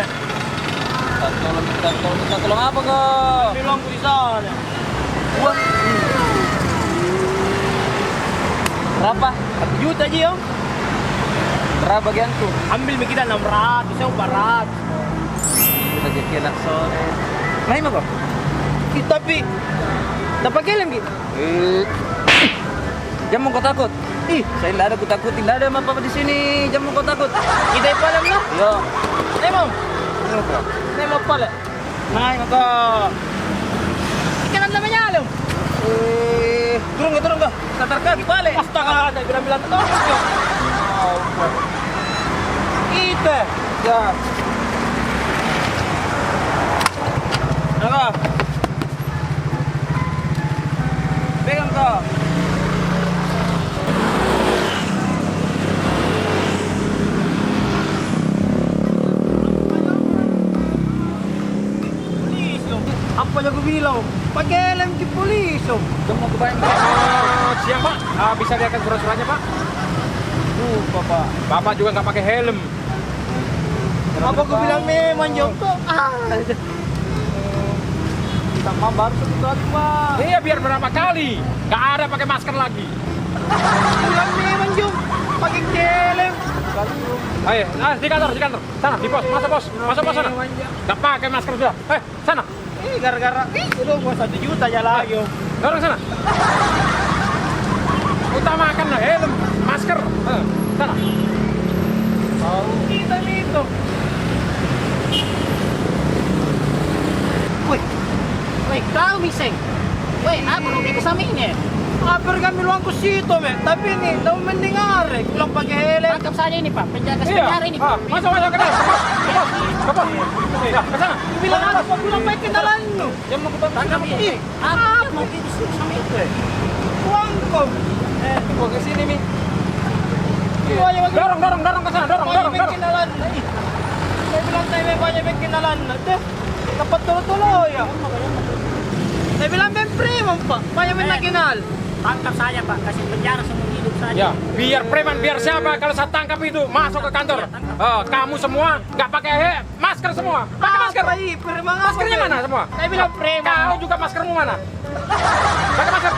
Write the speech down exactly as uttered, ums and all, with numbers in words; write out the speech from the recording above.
Minta tolong, minta tolong, minta tolong apa kau? Ambil uangku di sana. Uang? Berapa? Satu juta ji, Om. Berapa bagianku? Ambil mi kita enam ratus, saya empat ratus. Rezeki anak soleh. Main apa? Ih, tapi tak pakai helm ki? Eh. Jangan kau takut. Ih, saya ndak ada ku takut, ndak ada apa-apa di sini. Jangan kau takut. Kita ipalem lah. Iya. Emang? Ini mau pale. Naik maka. Ikan anda menyalem. Eh, turun ke, turun ke? Satar kaki pale. Astaga, ada bilang-bilang tolong. Itu. Ya. Apa? Pegang kau. Polisi, Om. Apa jago bilang, Om? Pakai helm ki polisi, Om. Selamat siang, Pak. Ah, bisa lihatkan surat-suratnya, Pak? Lupa, Pak. Bapak juga nggak pakai helm. Apa ku bilang memang, Jom? Ah. Sama baru satu kali, Pak. Iya, biar berapa kali? Nggak ada pakai masker lagi. Bilang memang, Jom. Pakai helm. Ayo, ah, di kantor, di kantor. Sana, di pos. Masuk pos. Masuk pos sana. Nggak pakai masker sudah. Eh, sana. Eh, gara-gara, eh, udah gua satu juta aja lagi, Om. Dorong sana. Utamakan helm, masker. Eh, sana. Tahu kita ni itu. Woi. Woi, kau miseng. Woi, apa lu bikin sama ini? Apa kami luang ku situ, me? Tapi ini, tahu mendengar, eh. Pulang pakai helm. Tangkap saja ini, Pak. Penjaga, iya, penjara ini, ah, Pak. Masuk, masuk ke dalam. Ke pos. Ke pos. Ya, ke sana. Bilang apa? Bilang baik kenalan lu. Jangan mau ke pos. Tangkap ini. Ih, apa? Apa? Mau ke sini sama itu, eh? Uang kau. Eh, kau ke sini, Mi. Iya. Dorong, dorong, dorong ke sana. Dorong, dorong, dorong. Banyak kenalan. Ih. Saya bilang, saya banyak kenalan. Tuh. Dapat tolo-tolo ya. Saya bilang, ben preman, Pak. Banyak, eh, kenal. Tangkap saja, Pak. Kasih penjara seumur hidup saja. Ya, biar preman, biar siapa, kalau saya tangkap itu, masuk ke kantor. Iya, tangkap. Eh, kamu semua nggak pakai he-, masker semua. Pakai masker. Apa, ih, preman apa? Maskernya mana semua? Saya bilang preman. Kau juga, maskermu mana? Pakai masker.